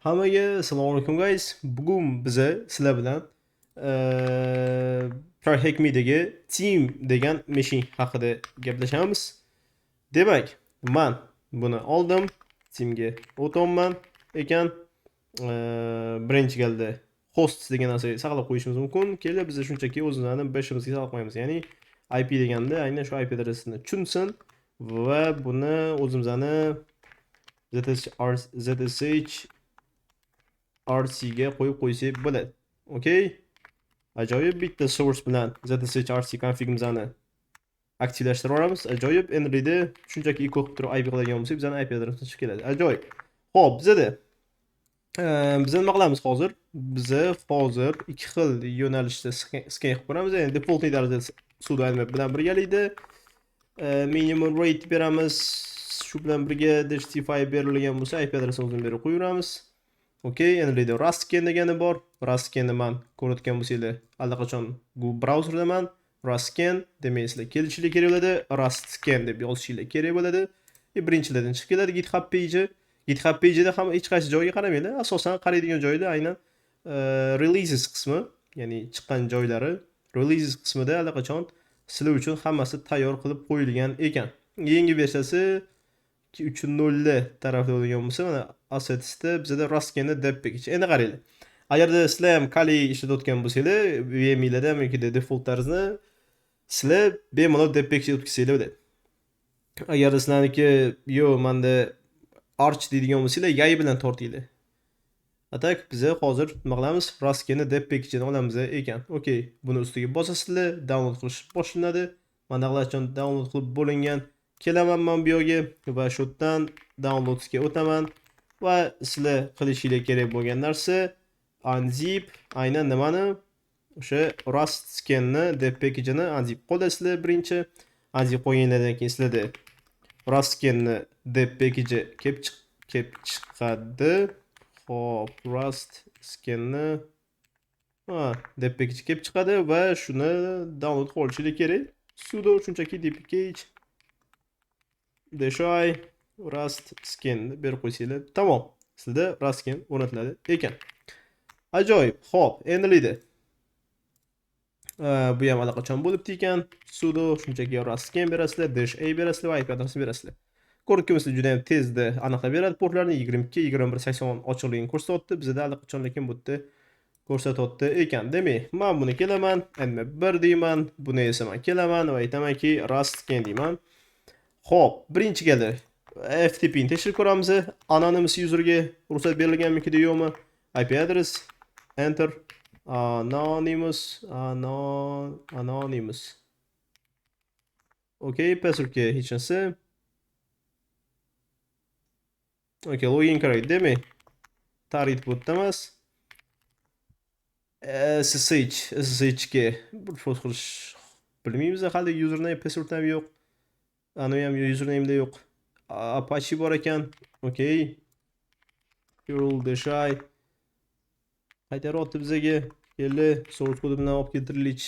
Hammaga assalomu alaykum, guys. Bugun biza sizlar bilan TryHackMe'dagi Team degan machine haqida gaplashamiz. Demak, man buni oldim, Teamga o'tyapman ekan. Birinchi galda host degan narsaga saqlab qo'yishimiz mumkin. Kelib biz shunchaki o'zimizni bashimizga saqlab qo'yamiz. Ya'ni IP deganda aynan shu IP adresini tushunsin va buni o'zimizni ZSH RC ga qo'yib qo'ysak bo'ladi. Okay. Ajoyib, bitta source bilan ZSH RC configimizni aktivlashtirib yuboramiz. Ajoyib, endilikda shunchaki echo qilib turib IP qiladigan bo'lsak, bizani IP adresimiz chiqib keladi. Ajoyib. Xo'p, bizada biz nima qilamiz hozir? Biza hozir ikki xil yo'nalishda scan qilib ko'ramiz. Ya'ni default tarzda sudo nmap bilan birgalikda minimum rate beramiz. Shu bilan birga -t file berilgan bo'lsa, IP adresini o'zini berib qo'yaveramiz. Okay, endilikda RustScan degani bor. RustScanni man ko'rayotgan bo'lsanglar, allaqachon Google brauzerdaman. RustScan demak, sizlar kelishinglar kerak bo'ladi. RustScan deb yozishinglar kerak bo'ladi. E, birinchilardan chiqib keladi GitHub page. GitHub page'ida ham hech qaysi joyga qaramanglar. Asosan qaraydigan joyda aynan releases qismi, ya'ni chiqqan joylari releases qismida allaqachon sizlar uchun hammasi tayyor qilib qo'yilgan ekan. Yangi versiyasi 3.0 tarafda bo'lgan bo'lsa, mana assetsda bizada RustScanni deb package. Endi qaranglar. Agarda sizlar ham Kali ishlatayotgan bo'lsanglar, VM'larda yoki default tarzda sizlar bemalol deb package o'tkazsanglar bo'ladi. Agarda sizlarniki yo'q, manda Arch deydigan bo'lsanglar, yay bilan tortinglar. А так biza hozir nima qilamiz? RustScanni deb package'ini olamiz ekan. Okay, buni ustiga bosasizlar, download qilish boshlanadi. Mana qachon download qilib bo'lingan. Kelaman man bu yerga va shu yerdan downloadsga o'taman va sizlar qilishinglar kerak bo'lgan narsa unzip aynan nimani, o'sha Rust scanni deb package'ini unzip qo'yasizlar birinchi. Unzip qo'yganlardan keyin sizlarda Rust scanni deb package kelib chiqadi. Xo'p, Rust scanni ha deb package kelib chiqadi va shuni download qilib olishinglar kerak. Sudo shunchaki dpkg -i rust scan berib qo'ysanglar, tamom, sizda rust scan o'rnatiladi ekan. Ajoyib. Xo'p, endilikda bu ham allaqachon bo'libdi ekan. Sudo shunchaki rust scan berasizlar, -a berasizlar va IP adresini berasizlar. Ko'rib, juda ham tezda aniqlab beradi portlarni. 22, 21, 80 ochiqligini ko'rsatyapti bizada allaqachon, lekin bu yerda ko'rsatyapti ekan. Demak, man buni kelaman, nmap 1 deyman, buni esa man kelaman va aytamanki, rust scan deyman. Xo'p, birinchi galda FTP ni tekshirib ko'ramiz. Anonymous userga ruxsat berilganmiki, yo'qmi? IP address, enter, anonymous, anonymous. Okay, passwordga hech narsa. Okay, login kerak. Demak, target bu yerda emas. SSH, SSH ga bir post qilish bilmaymiz hali, username, password ham yo'q. Anavi ham username da yo'q. Apache bor ekan. Okay. Curl -i qaytaryapti bizaga. Keldi, source kodi bilan olib keltirilich.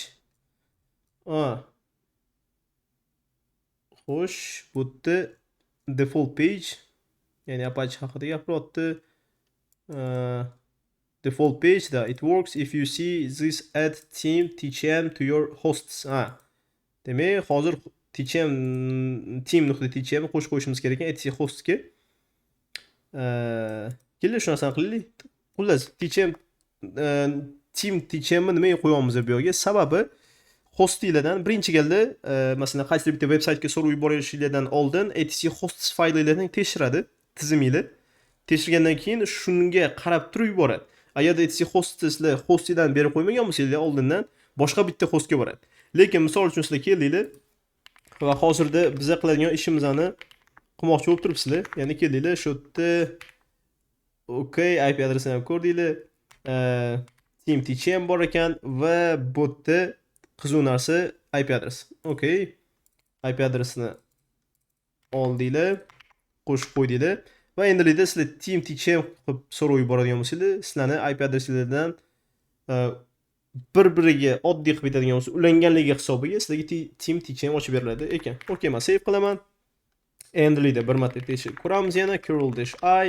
A. Xo'sh, bu yerda default page, ya'ni Apache haqida gapiryapti. Default page da it works if you see this: add team tcm to your hosts. Ha. Demak, hozir tcm team.tcm qo'shib qo'yishimiz kerak ekan etc hostga. Kelinglar, shu narsani qilaylik. Xullas, tcm team tcmni nimaga qo'yyapmiz bu yerga? Sababi hostinglardan birinchi galda masalan, qaysidir bitta veb saytga so'rov yuborishinglardan oldin etc hosts fayllarni tekshiradi tiziminglar. Tekshirgandan keyin shunga qarab turib yuboradi. Agarda etc hostni sizlar hostingdan berib qo'ymagan bo'lsanglar oldindan, boshqa bitta hostga boradi. Lekin misol uchun sizlar keldinglar va hozirda biza qiladigan ishimizni qilmoqchi bo'lib turibsizlar. Ya'ni keldinglar shu yerda, okay, IP adresini ham ko'rdinglar. Team tcm bor ekan va bu yerda qiziq narsa IP adres. Okay. IP adresini oldinglar, qo'shib qo'ydinglar va endilikda sizlar team tcm qilib so'rov yuboradigan bo'lsanglar, sizlarni IP adresinglardan bir-biriga oddiy qilib aytadigan bo'lsa, ulanganligi hisobiga sizlarga team tcm ochib beriladi ekan. Okay, men save qilaman. Endilikda bir marta tekshirib ko'ramiz yana curl -i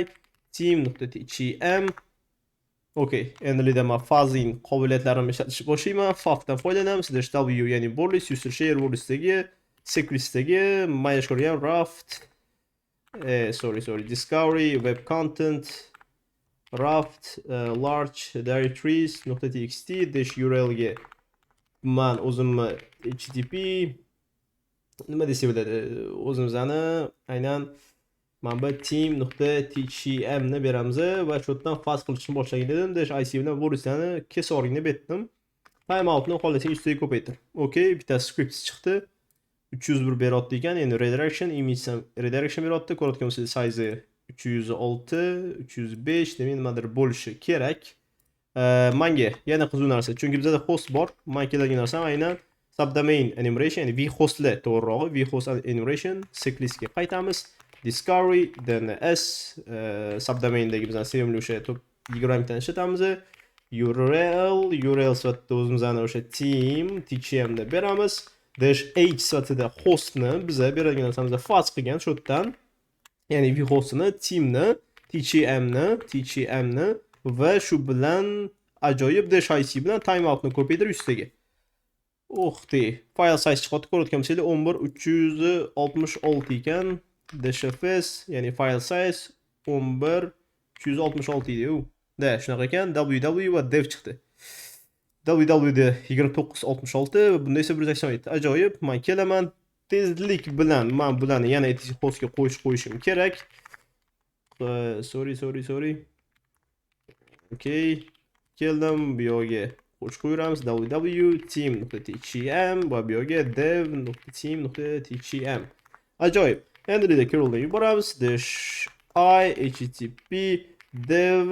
team.thm. Okey, endilikda man fuzzing qobiliyatlarimni ishlatishni boshlayman. Ffufdan foydalanamiz. /w, ya'ni wordlist, user share wordlistdagi, secretsdagi, man yaxshi ko'rgan raft, sorry, sorry, discovery, web content, raft, large directories .txt -url ga man o'zimni http nima desak bo'ladi, o'zimizni aynan mana bu team.thm ni beramiz va shu yerdan fuzz qilishni boshlagan edim. -ic bilan wordlistlarni kesib yuboring deb aytdim. Timeoutni xohlasang 100 taga ko'paytir. Okey, bitta script chiqdi. 301 beryapti ekan, endi redirection, image ham redirection beryapti. Ko'rayotgan bo'lsangiz, size 306, 305, demak, nimadir bo'lishi kerak. Manga yana qiziq narsa, chunki bizada host bor. Man keladigan narsam aynan subdomain enumeration, ya'ni vhostlar to'g'rirog'i, vhost enumeration. Seclistga qaytamiz. Discovery, DNS, subdomaindagi bizning sevimli o'sha top 20 tani ishlatamiz. URL, URL sifatida o'zimizni o'sha team thm deb beramiz. -h sifatida hostni biza beradigan narsamizda fuzz qilgan shu yerdan, ya'ni vhostini, teamni, tcmni, tcmni va shu bilan ajoyib -ic bilan timeoutni ko'paytirib 100 taga. Ух ты, file size chiqyapti, ko'rayotgan bo'lsanglar, 11 366 ekan. -fs, ya'ni file size 11 366 edi u. Da, shunaqa ekan. Ww va dev chiqdi. Wwda 29 66 va bunda esa 187. Ajoyib, man kelaman. Tezlik bilan man bularni yana etc hostga qo'yish qo'yishim kerak. Sorry, sorry, sorry. Okey. Keldim bu yoqga. Qo'shib qo'yamiz ww team.thm va bu yoqga dev.team.thm. Ajoyib. Endilikda curlni yuboramiz. -i http dev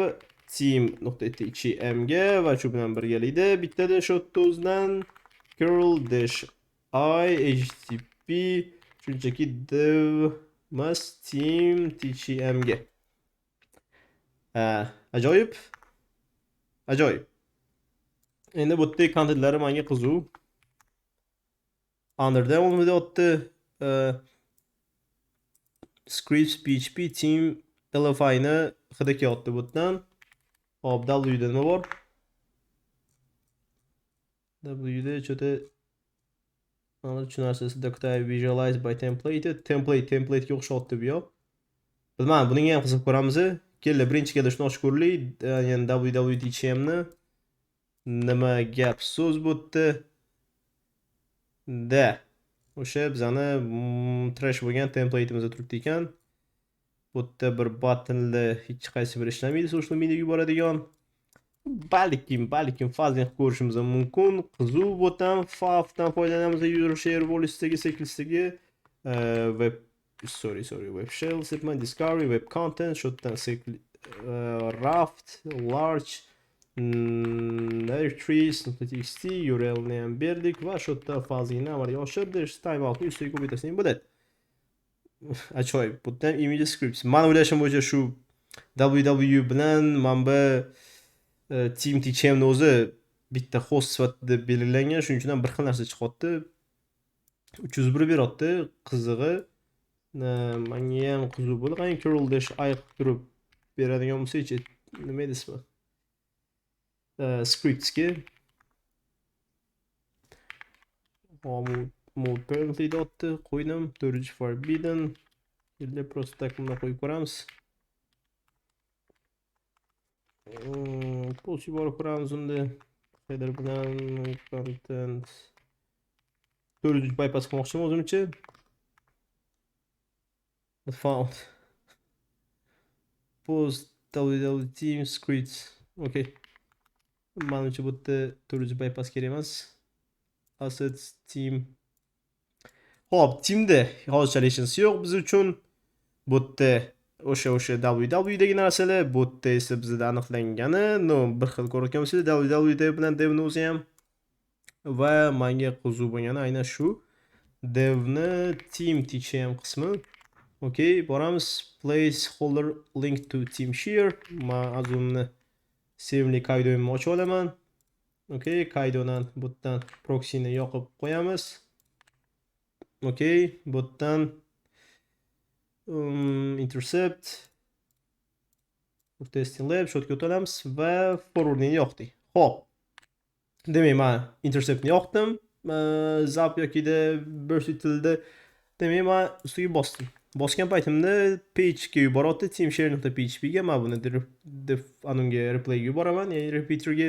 team.thm ga va shu bilan birgalikda bittada shu o'zidan curl -i http shunchaki dev emas, team thm ga. Ha, ajoyib. Ajoyib. Endi bu yerda kontentlari menga qiziq. Underdown nima deyapti? Scripts PHP team LFI ni hidi kelyapti bu yerdan. Hop, W da nima bor? W da что-то mana shu narsasi doctype visualize by template, template, templatega o'xshyapti bu yoq. Bilmadim, buningga ham qiziqib ko'ramiz. Keldi, birinchi keldi shuni ochib ko'raylik. Ya'ni www ni nima gap so'z bu yerda? Da. O'sha bizani trash bo'lgan template'imizda turibdi ekan. Bu yerda bir buttonlar hech qaysi biri ishlamaydi, social media yuboradigan. Balkim fuzzing qilib ko'rishimiz ham mumkin. Qiziq, bu yerdan ffufdan foydalanamiz, user share wordlistdagi, secretsdagi web, sorry, sorry, web shell sepman, discovery, web content, shu yerdan raft large directories.txt urlni ham berdik va shu yerda fuzzingni amalga oshirdi. Timeoutni ustiga ko'paytirsak bo'ladi. Ajoyib. Bu yerda ham image scripts. Mani o'ylashim bo'yicha shu ww bilan mana bu team tchmni o'zi bitta host sifatida belgilangan, shuning uchun ham bir xil narsa chiqyapti. 301 beryapti. Qizig'i, manga ham qiziq bo'ldi. Qani, curl -i qilib turib beradigan bo'lsa-chi, nima edi ismi? Scriptsga move permanently deyapti, qo'ydim. 4 forbidden. Endi просто так bundan qo'yib ko'ramiz. Post yuborib ko'ramiz unda. Header bilan content 403 bypass qilmoqchiman o'zimcha. Not found. Post www team scripts. Okay. Manimcha, bu yerda 403 bypass kerak emas. Assets team. Xo'p, teamda hozirchalik hech narsa yo'q biz uchun. Bu yerda o'sha wwdagi narsalar, bu yerda esa bizda aniqlangani, no, bir xil ko'rayotgan bo'lsangiz wwd bilan devni o'zi ham va menga qiziq bo'lgani aynan shu devni team thm qismi. Okey, boramiz. Placeholder link to team share. Man o'zimni sevimli Caido'yimni ochib olaman. Okey, Caido'dan bu yerdan proxyni yoqib qo'yamiz. Okey, bu yerdan intercept. Testing lab shotga o'tamiz va forwardingni yoqdik. Xo'p. Demak, men interceptni yoqdim. Zap yokida burst tilda. Demak, men ustiga bosdim. Bosgan paytimda page ga yuboryapti, teamshare.php ga. Men buni anunga replayga yuboraman, ya'ni repeaterga.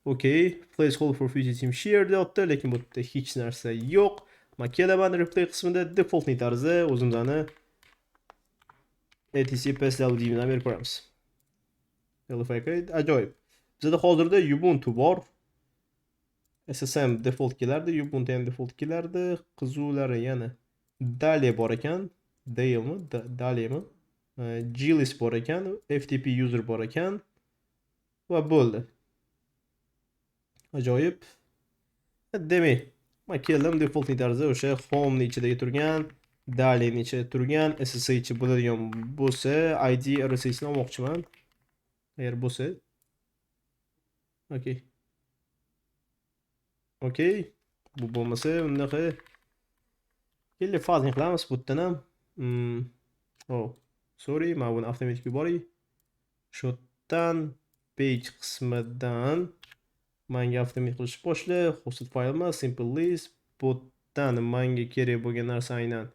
Okay, placeholder for future team share deyapti, lekin bu yerda hech narsa yo'q. Men kelaman replay qismida defaultni tarzda o'zimizni etc passwd bilan berib ko'ramiz. LFK ajoyib. Bizda hozirda Ubuntu bor. SSM default kelardi, Ubuntu ham default kelardi. Qizuvlari yana Dali bor ekan. Dale'mi? Dale'mi? Glist bor ekan, FTP user bor ekan va bo'ldi. Ajoyib. Demak, men keldim default tarzda o'sha home ni ichidagi turgan, Dale'ning ichida turgan SSH bo'ladigan bo'lsa, ID RSH ni olmoqchiman. Agar bo'lsa. Okay. Okay. Bu bo'lmasa undaqa kelib fuzzing qilamiz bu yerdan ham. Oh, sorry, men buni avtomatik yuboray. Shu yerdan page qismidan menga avtomatik qilish boshla, hosted file emas, simple list. Bu yerdan menga kerak bo'lgan narsa aynan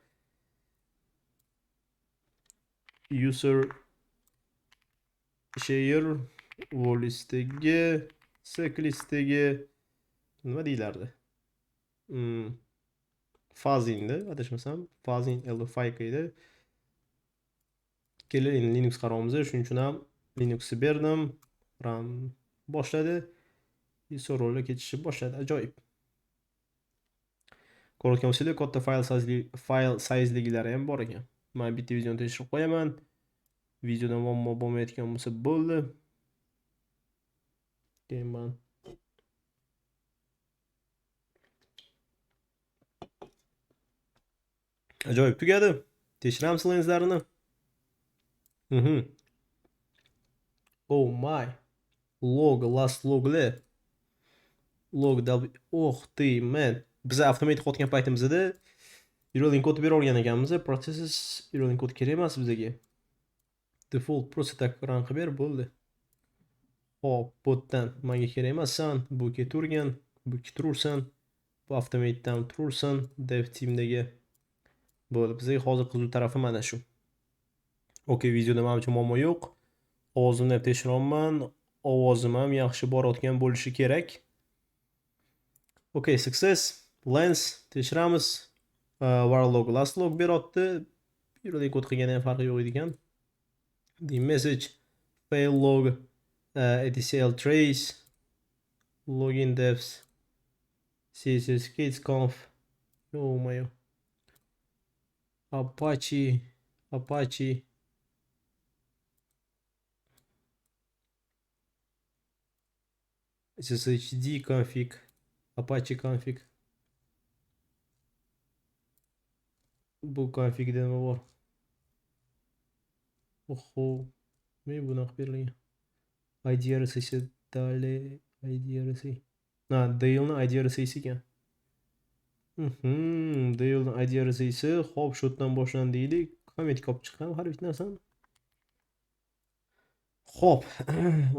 user share listdagi seclistdagi nima deyilardi? Fuzzingda, adashmasam, fuzzing LFIK edi. Kelin endi Linux qarovimiz, shuning uchun ham Linuxni berdim. Run boshladi. So'rovlar ketishni boshladi. Ajoyib. Ko'rayotgan bo'lsanglar, katta fayl sizeligilari ham bor ekan. Men bitta videoni tekshirib qo'yaman. Videoda muammo bo'lmayotgan bo'lsa bo'ldi. Keyin men ajoyib tugadi. Tekshiramiz lenslarini. Oh my. Log, last logli. Log W. Oh, ты, man. Biz avtomatik qotgan paytimizda URL kod bera olgan ekanmiz. Processes URL kod kerak emas bizga. Default просто так run qilib ber, bo'ldi. Xo'p, bu yerdan menga kerak emassan, bu keturgan, bu ketursan, bu avtomatdan turursan, dev teamdagi bo'ldi. Bizga hozir qiziq tarafi mana shu. Okay, videoda menimcha muammo yo'q. Ovozimni ham tekshiryapman. Ovozim ham yaxshi borayotgan bo'lishi kerak. Okay, success. Lens tekshiramiz. Var log, last log beryapti. URL kod qilgani ham farqi yo'q ekan. The message, fail log, etc trace, login devs, css kids conf. Ё-моё. Apache, Apache. SSHD config, Apache config. Bu configda nima bor? Oho, men bunaqa berilgan. ID RSS dale ID RSA. Ha, Dale'ni ID RSS ekan. Dale'ni ID RSS. Xo'p, shu yerdan boshlandi deylik. Comment olib chiqaman har bitta narsani. Xo'p,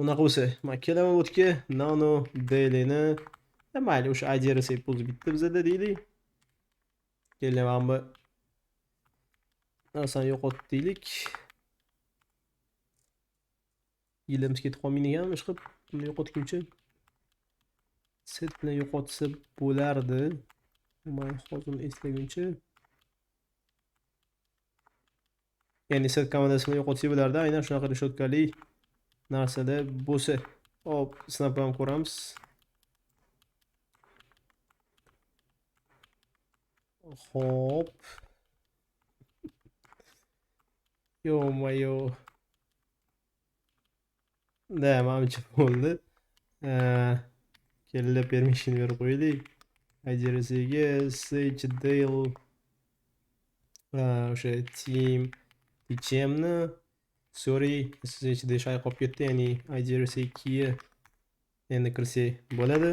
unaqa bo'lsa, men kelaman bu yerga nano Dale'ni mayli o'sha ID RSA o'zi bitta bizada deylik. Kelaman bu narsani yo'qotdik deylik. Yilimiz ketib qolmaydiganmi ishqilib, buni yo'qotguncha set bilan yo'qotsa bo'lardi. Men hozir eslaguncha. Ya'ni set komandasi bilan yo'qotsa bo'lardi. Aynan shunaqa reshotkali narsada bo'lsa. Hop, sinab ham ko'ramiz. Hop. Yo-moyo. Da, manimcha bo'ldi. Kelib permission berib qo'yaylik. IDRSga shdale o'sha team TCMni sorry SSHD shay qolib ketdi, ya'ni IDRSA key endi kirsak bo'ladi.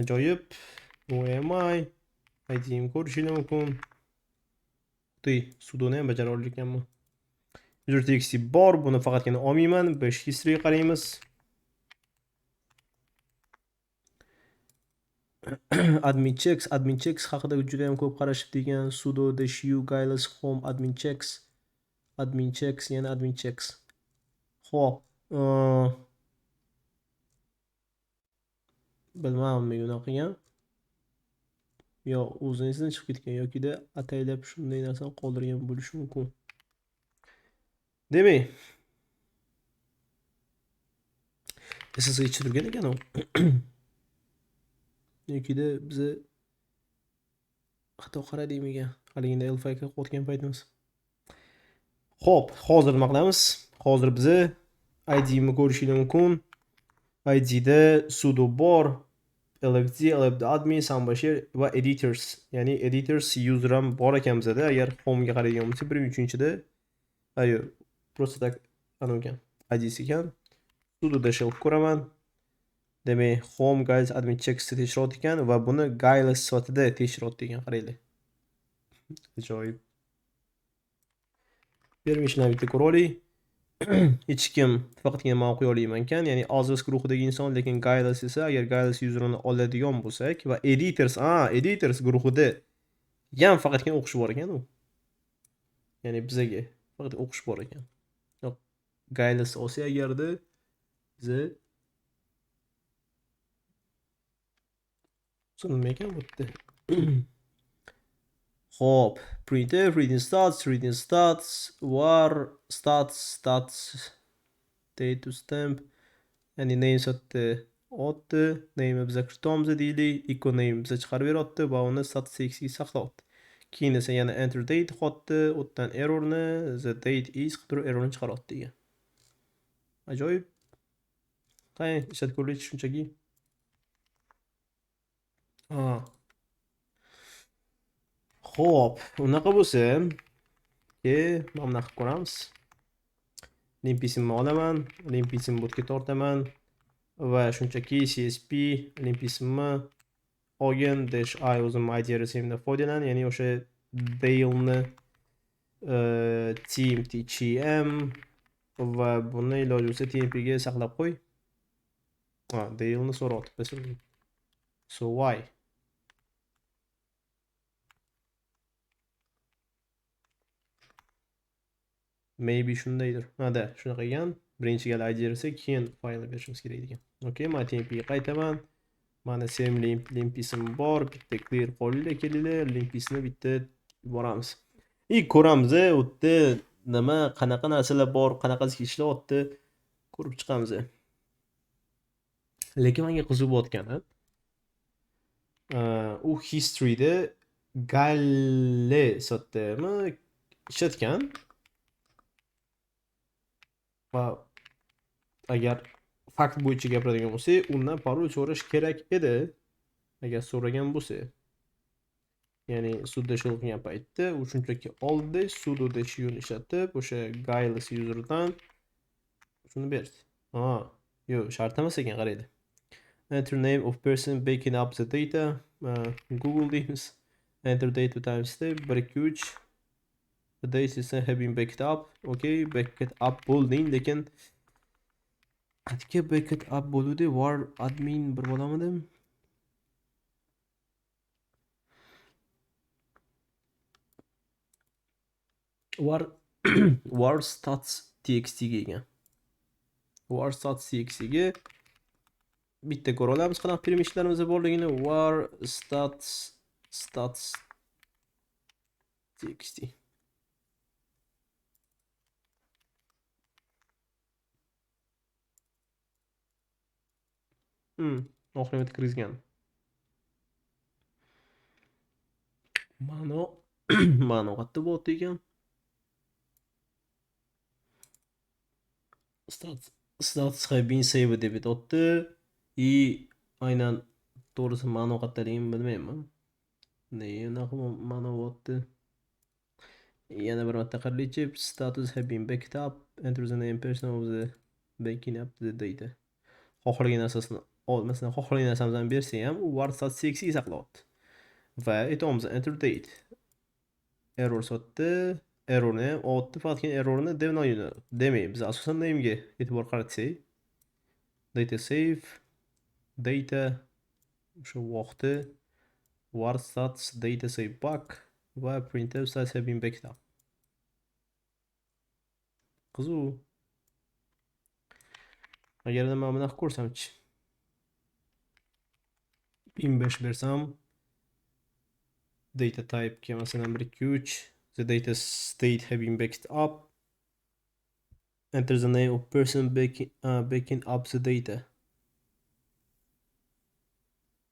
Ajoyib. OMI IDM ko'rishingiz mumkin. Tuy, sudoni ham bajara olgan ekanman. User.txt bor, buni faqatgina olmayman. Bash history qaraymiz. Admin checks, admin checks haqida juda ham ko'p qarashib degan sudo dash u guiles home admin checks, admin checks, yana admin checks. Xo'p, bilmadim nega unaqa qilgan. Yo o'zini esidan chiqib ketgan yokida ataylab shunday narsani qoldirgan bo'lishi mumkin. Demak, SSH ichida turgan ekan u. Yokida biza xato qaradikmikan haligida L5 ga qo'ygan paytimiz. Xo'p, hozir nima qilamiz? Hozir biza ID ni ko'rishingiz mumkin. ID da sudo bor, lfd, lfd admin, samba share va editors, ya'ni editors user ham bor ekan bizada. Agar home ga qaraydigan bo'lsak, 1.3-da, ayo, просто так anavi ekan, IDsi ekan. Sudo dash l ko'raman. Demak, home guiles admin checks tekshiryapti ekan va buni guiles sifatida tekshiryapti ekan, qaranglar. Ajoyib. Permissionlar bitta ko'ra oling. Hech kim faqatgina men o'qiy olaman ekan, ya'ni others guruhidagi inson, lekin guiles esa agar guiles userini oladigan bo'lsak va editors, editors guruhida ham faqatgina o'qish bor ekan u. Ya'ni bizaga faqat o'qish bor ekan. Yo'q, guiles olsak agarda biza nima ekan bu yerda? Xo'p, printf, reading stats, reading stats, var, stats, stats, date to stamp, ya'ni name sifatida otdi, name biza kiritamiz deylik, echo name biza chiqarib beryapti va uni stats txt ga saqlayapti. Keyin esa yana enter date qotdi, u yerdan errorni the date is qilib turib errorni chiqaryapti degan. Ajoyib. Qani, ishlatib ko'raylik shunchaki. Xo'p, unaqa bo'lsa, mana bunaqa qilib ko'ramiz. Limpisimni olaman, limpisimni bu yerga tortaman va shunchaki CSP limpisimni olgin dash i o'zim ID RSMdan foydalan, ya'ni o'sha Dale'ni TMTCM va buni iloji bo'lsa TMP ga saqlab qo'y. Dale'ni so'rayapti. So why? Maybe shundaydir. Ha-da, shunaqa ekan. Birinchi gal ID bersak, keyin faylni berishimiz kerak ekan. Okay, men TMP ga qaytaman. Mana sem limpisim bor, bitta clear qo'linglar kelinglar, limpisni bitta yuboramiz. I ko'ramiz, u yerda nima, qanaqa narsalar bor, qanaqasiga ishlayapti, ko'rib chiqamiz. Lekin menga qiziq bo'layotgani, u historyda Galle sifatidami ishlatgan va agar fakt bo'yicha gapiradigan bo'lsak, undan parol so'rash kerak edi. Agar so'ragan bo'lsa, ya'ni sudo shell qilgan paytda u shunchaki oldi, sudo dash uni ishlatib, o'sha guiles userdan shuni berdi. Ha, yo'q, shart emas ekan, qaraydi. Enter name of person backing up the data, Google deymiz. Enter date time step 1 2 3. The data system have been backed up. Okay, backed up bo'lding, lekin qayerga backed up bo'luvdi? Var admin bir bo'lamidim. Var var stats txt ga ekan. Var stats txt ga bitta ko'ra olamiz qanaqa permissionlarimiz borligini. Var stats txt. Oxirgi marta kirgizgan. Ma'no ma'no qayerda bo'lyapti ekan? Stats have been saved deb aytyapti. I aynan to'g'risi ma'no qayerdaligini bilmayman. Nega unaqa ma'no bo'lyapti? Yana bir marta qaraylikchi. Status have been backed up. Enter the name person of the backing up the data. Xohlagan narsasini ol, masalan, xohlagan narsamizni bersa ham u var stats txt ga saqlayapti. Va aytyapmiz enter date. Error sotdi. Errorni ham otdi, faqatgina errorni dev demak, biz asosan name'ga e'tibor qaratsak, data save, data o'sha vaqti var stats data save back va printf stats have been backed up. Qiziq. Agarda men bunaqa ko'rsamchi, 1005 bersam, data type ga masalan 1 2 3, the data state have been backed up, enter the name of person backing up the data,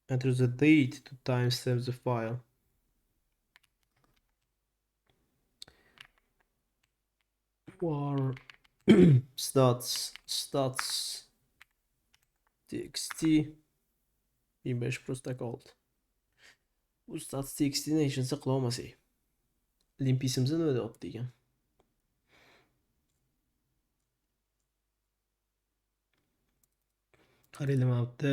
enter the date to timestamp the file. Var stats txt 1005 просто oldi. Bu stats txt ni hech narsa qila olmasak. Limpisimizni nima deyapti ekan? Qaranglar, mana bu yerda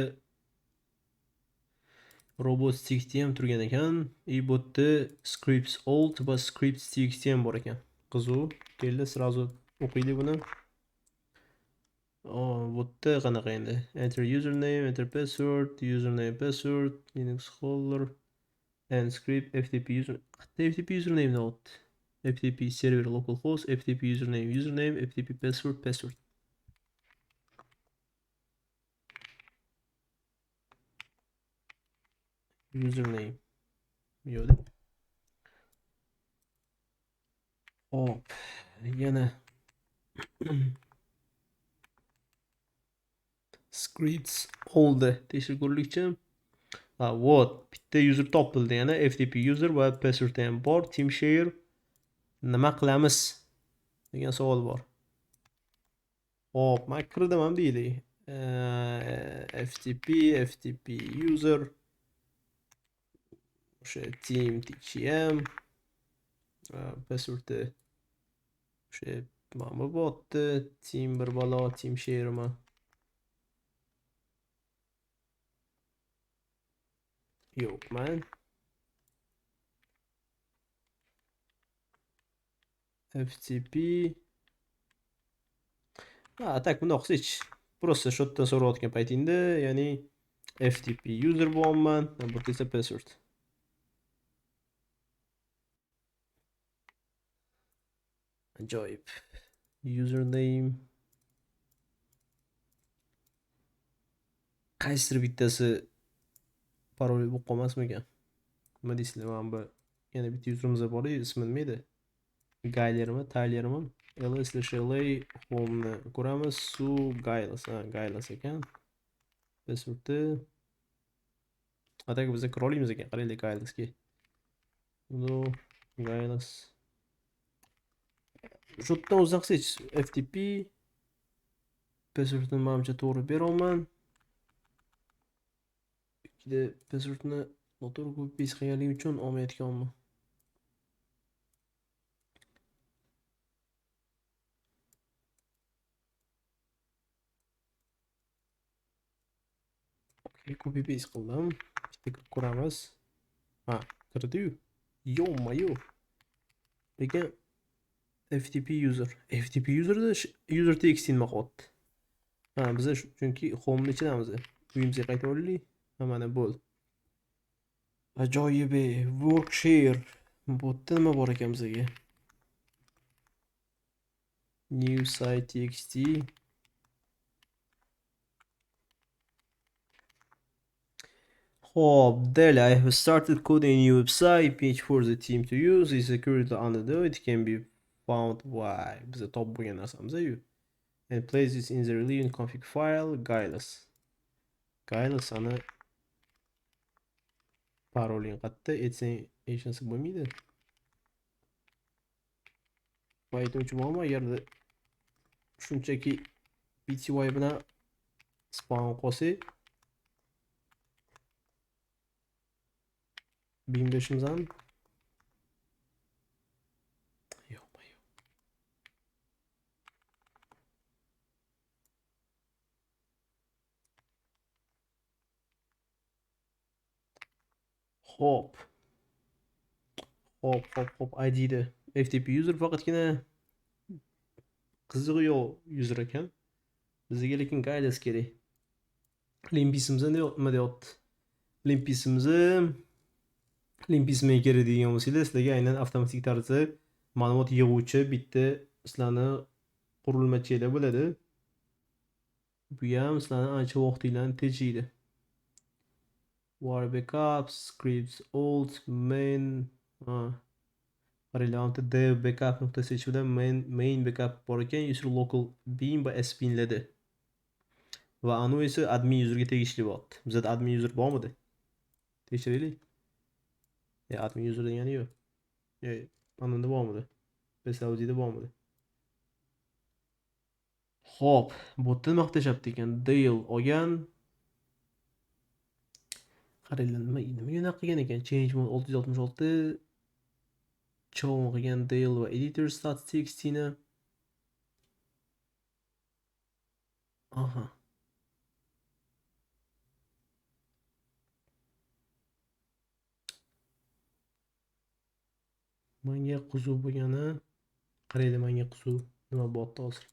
robots txt ham turgan ekan. И bu yerda scripts old va scripts txt ham bor ekan. Qiziq. Keldi, сразу o'qiylik buni. Bu yerda qanaqa endi? Enter username, enter password, username, password, Linux holder and script FTP user. Qayerda FTP username deyapti? FTP server localhost, FTP username, username, FTP password, password. Username. Yo'q. Hop, yana scripts oldi tekshirib ko'rlikchi. Ha, вот, bitta user topildi yana FTP user va password ham bor, team share. Nima qilamiz degan savol bor. Hop, men kirdim ham deylik. FTP, FTP user o'sha team TCM passwordni o'sha mana bu botni team bir balo team share'mi? Yo'q, man. FTP. Ha, tak bundoq qilsangchi. Просто shu yerdan so'rayotgan paytingda, ya'ni FTP user bo'lyapman, bu yerda esa password. Ajoyib. Username. Qaysidir bittasi parol bo'lib qolmasmikan? Nima deysizlar? Mana bu yana bitta userimiz bor, ismi nima edi? Gaylermi, Tylermi? ls -la home'ni ko'ramiz. Su Gailes, ha, Gailes ekan. Passwordni ataka biz kira olamiz ekan. Qaranglar Gailesga. No, Gailes. Shu yerdan o'zini qilsangiz FTP passwordni manimcha to'g'ri beraman. Ikkida passwordni noto'g'ri copy paste qilganligim uchun olmayotganman. Okay, copy paste qildim. Bitta kirib ko'ramiz. Ha, kirdi-yu. Yo-mayo. Lekin FTP user. FTP userda user txt nima qilyapti? Ha, biz chunki home ni ichidamiz. Uyimizga qaytib olaylik. Ha, mana bo'ldi. Ajoyib workshare. Bu yerda nima bor ekan bizga? New site txt. Hop, Dell, I have started coding a new website page for the team to use. It's security under the it can be found why biza topib bo'lgan narsamiz-yu. And place it in the relevant config file. Gailes. Gailes ana paroling qayerda? Aytsang hech narsa bo'lmaydi. Va aytuvchi bormi? Agarda shunchaki PTY bilan spawn qilsak 1005'imizdan yo'q, yo'q. Hop. Hop, hop, hop, ID'di. FTP user faqatgina qizig'i yo'q user ekan. Bizga lekin guidelines kerak. Limpisimizni nima deyapti? Limpisimizni menga kerak degan bo'lsanglar, sizlarga aynan avtomatik tarzda ma'lumot yig'uvchi bitta sizlarni qurilmachanglar bo'ladi. Bu ham sizlarni ancha vaqtinglarni tejaydi. War backup, scripts old, main, ha. Qaranglar, dev backup nuqtasi ichida main backup bor ekan, user local bin va sbinlarda. Va anu esa admin userga tegishli bo'lyapti. Bizda admin user bormidi? Tekshiraylik. Ya admin user degani yo'q. Ya anunda bormidi? PSAUD'da bormidi? Xo'p, bu yerda nima qilib tashlabdi ekan? Dale olgan. Qaranglar, nima unaqa qilgan ekan? Change mode 666 chown qilgan Dale va editor stats txtni. Aha. Menga qiziq bo'lgani, qaranglar, menga qiziq nima bo'lyapti hozir.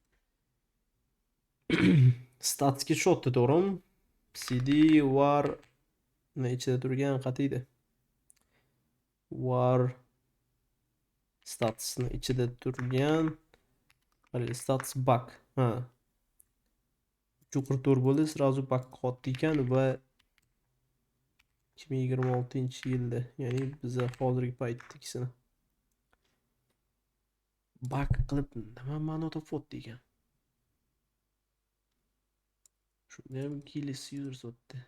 Statsga tushyapti, to'g'rimi? cd var nima ichida turgan qatiydi. Var statsni ichida turgan qaranglar, stats back. Ha. 344 bo'ldi, sразу back qotdi ekan va 2026-yilda, ya'ni biza hozirgi paytdagisini back qilib nima ma'no topyapti ekan? Shunda ham keyless user sotdi.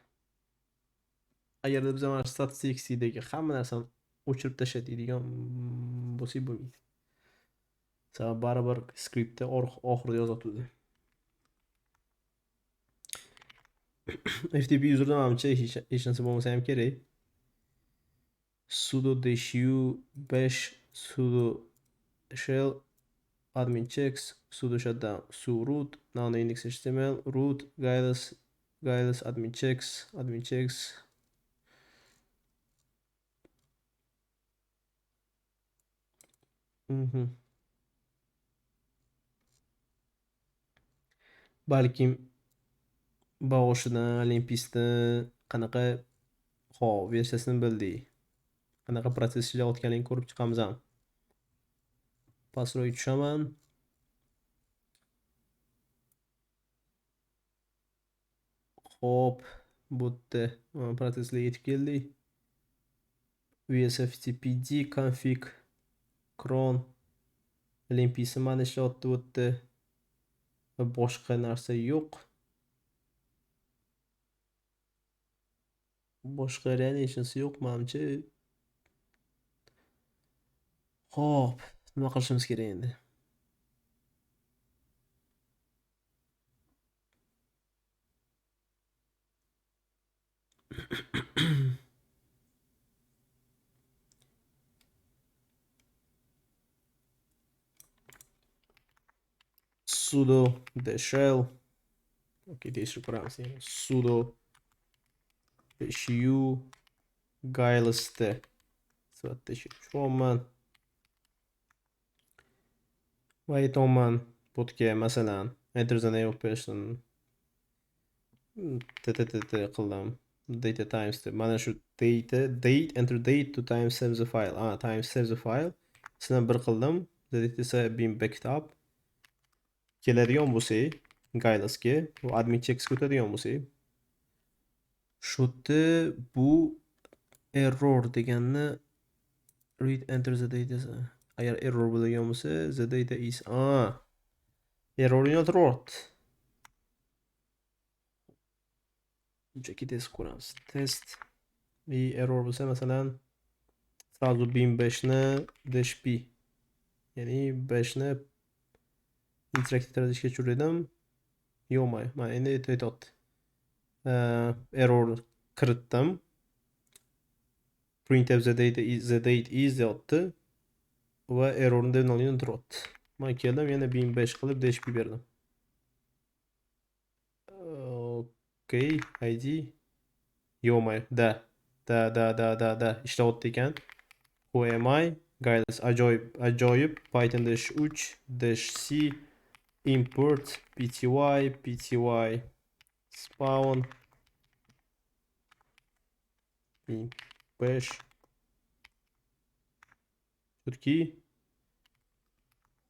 Agarda biz mana stats txtdagi hamma narsani o'chirib tashlaydigan bo'lsak bo'lmaydi. Sababi baribir skriptda oxirida yozatuvdi. FTP userda manimcha hech narsa bo'lmasa ham kerak. Sudo dash u bash sudo shell admin checks sudo shutdown su root nano index html root guidelines guidelines admin checks admin checks. Balkim boshidan Olympusni qanaqa hop versiyasini bildik. Qanaqa protsess ishlayotganligini ko'rib chiqamiz ham. Pastroq tushaman. Xo'p, bu yerda mana protsesslarga yetib keldik. VSFTPD config cron Olympusni mana ishlayapti bu yerda. Va boshqa narsa yo'q. Boshqa real hech narsa yo'q menimcha. Xo'p, nima qilishimiz kerak endi? Sudo dash l. Okey, tekshirib ko'ramiz. Sudo dash u guideless t. Sifatida tushyapman. Va aytyapman botga masalan enter the name of person ttt qildim. Data times deb. Mana shu data date enter date to time save the file. Time save the file. Sizdan bir qildim. The data esa been backed up. Keladigan bo'lsak guidelessga, bu admin checksga o'tadigan bo'lsak, shu yerda bu error deganni read enter the data. Agar error bo'ladigan bo'lsa, the data is error yo'naltiryapti. Shunchaki test ko'ramiz. Test и error bo'lsa, masalan, сразу bin 5 ni dash p, ya'ni 5 ni interaktiv tarzda ishga tushirdim. Yo'qmi? Mana endi aytyapti. Error kiritdim. Printf the data is the date is deyapti va errorni deb yo'naltiryapti. Men keldim, yana bin 5 qilib dash p berdim. Okey, ID yo'qmi? Da. Da, da, da, da, da. Ishlayapti ekan. Who am I? Guideless ajoyib, ajoyib. Python -3 -c import pty pty spawn 5. Tutki.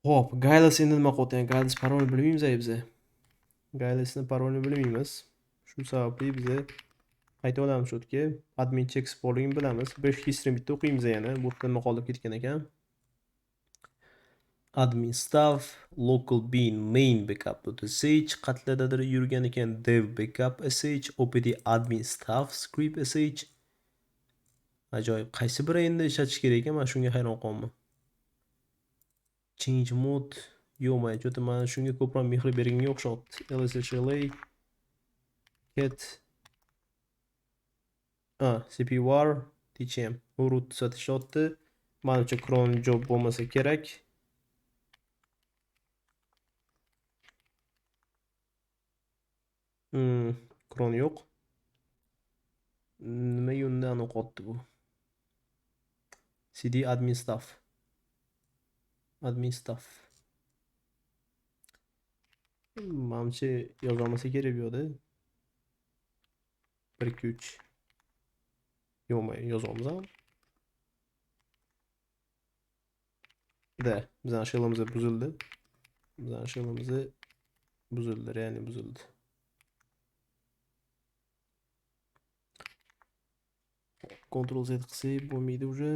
Xo'p, Guideless endi nima qilyapti? Guideless parolni bilmaymiz biza. Guidelessni parolini bilmaymiz. Shu sababli biza qayta olamiz shu yerga. Admin checks borligini bilamiz. 5 history bitta o'qiymiz yana. Bu yerda nima qolib ketgan ekan? Admin staff local bin main backup.sh qatlardadir yurgan ekan, dev backup sh, opt admin staff script sh. Ajoyib. Qaysi biri endi ishlatish kerak ekan? Men shunga hayron qoldim. Change mode yo'q, men cho'ta mana shunga ko'proq mehr berganga o'xshatdi. Lshla cat cpvar tcm root ishlatishyapti. Manimcha cron job bo'lmasa kerak. Cron yo'q. Nimaga undan o'qiyapti bu? Cd admin staff. Admin staff. Manimcha yozolmasa kerak bu yerda. 1 2 3. Yo'qmi, yozamiz ham. Da, bizning shellimiz buzildi. Bizning shellimiz buzildi, ya'ni buzildi. Ctrl Z qilsak bo'lmaydi уже.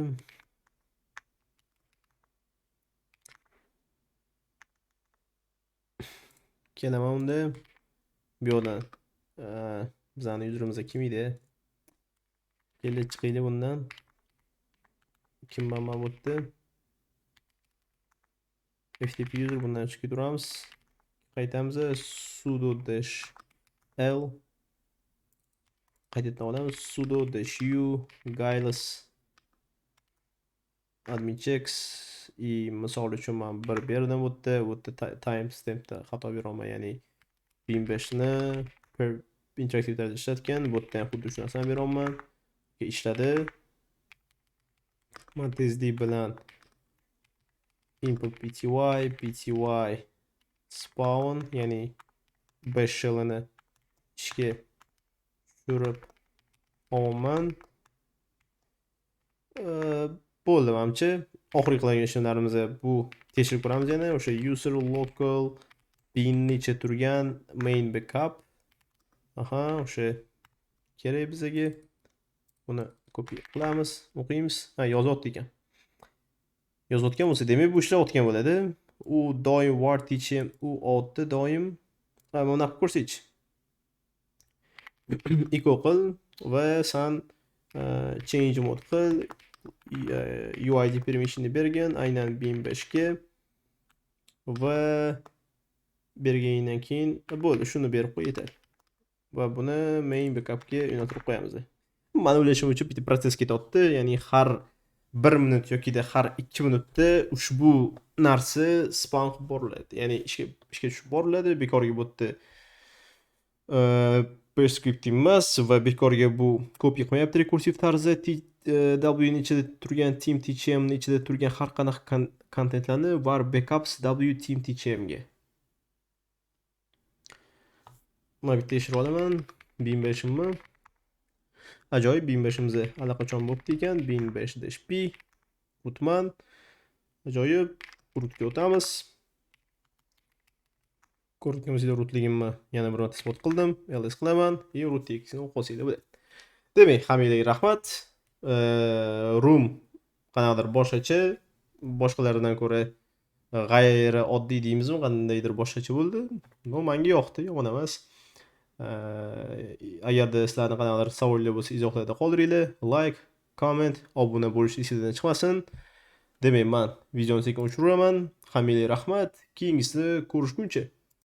Kelaman unda. Bu yoqdan bizning userimizga kim edi? Kelib chiqaylik bundan. Kim man bu yerda? FTP user bundan chiqib turamiz. Qaytamiz sudo -l qaytadan olamiz sudo -u guideless admin checks i misol uchun men bir berdim bu yerda, bu yerda timestampda xato beraman, ya'ni bin beshni per interaktiv tarzda ishlatgan, bu yerda ham xuddi shu narsani beraman. Ishladi. Men tezlik bilan import pty pty spawn, ya'ni bash shellini ishga tushirib olaman. Bo'ldi manimcha. Oxirgi qiladigan ishlarimiz bu tekshirib ko'ramiz yana o'sha user local bin ichida turgan main backup. Aha, o'sha kerak bizga. Buni kopiya qilamiz, o'qiymiz. Ha, yozyapti ekan. Yozayotgan bo'lsa, demak bu ishlayotgan bo'ladi. U doim var tcm u otdi doim. Ha, buni qilib ko'rsangchi. Echo qil va san change mode qil, UID permissionni bergin aynan bin 5 ga va berganingdan keyin bo'ldi, shuni berib qo'y, yetadi. Va buni main backupga yo'naltirib qo'yamiz. Mani o'ylashim uchun bitta protsess ketyapti, ya'ni har 1 minut yoki har 2 minutda ushbu narsa spam qilib boriladi. Ya'ni ishga tushib boriladi, bekorga bu yerda bash script emas va bekorga bu copy qilmayapti rekursiv tarzda W ni ichida turgan team tcm ni ichida turgan har qanaqa kontentlarni var backups w team tcm ga. Mana bitta tekshirib olaman bin beshimni. Ajoyib, bin beshimiz allaqachon bo'pti ekan. Bin besh dash p rootman. Ajoyib, rootga o'tamiz. Ko'rganingizda rootligimni yana bir marta isbot qildim. Ls qilaman va root txtni o'qib olsanglar bo'ladi. Demak, hammanglarga rahmat. Room qanaqadir boshqacha, boshqalardan ko'ra g'ayri oddiy deymizmi, qandaydir boshqacha bo'ldi. Bu menga yoqdi, yomon emas. Agarda sizlarning qanaqadir savollar bo'lsa, izohlarda qoldiringlar. Like, comment, obuna bo'lish esingizdan chiqmasin. Demak, men videoni sekin o'chiraman. Hammanglarga rahmat. Keyingisida ko'rishguncha.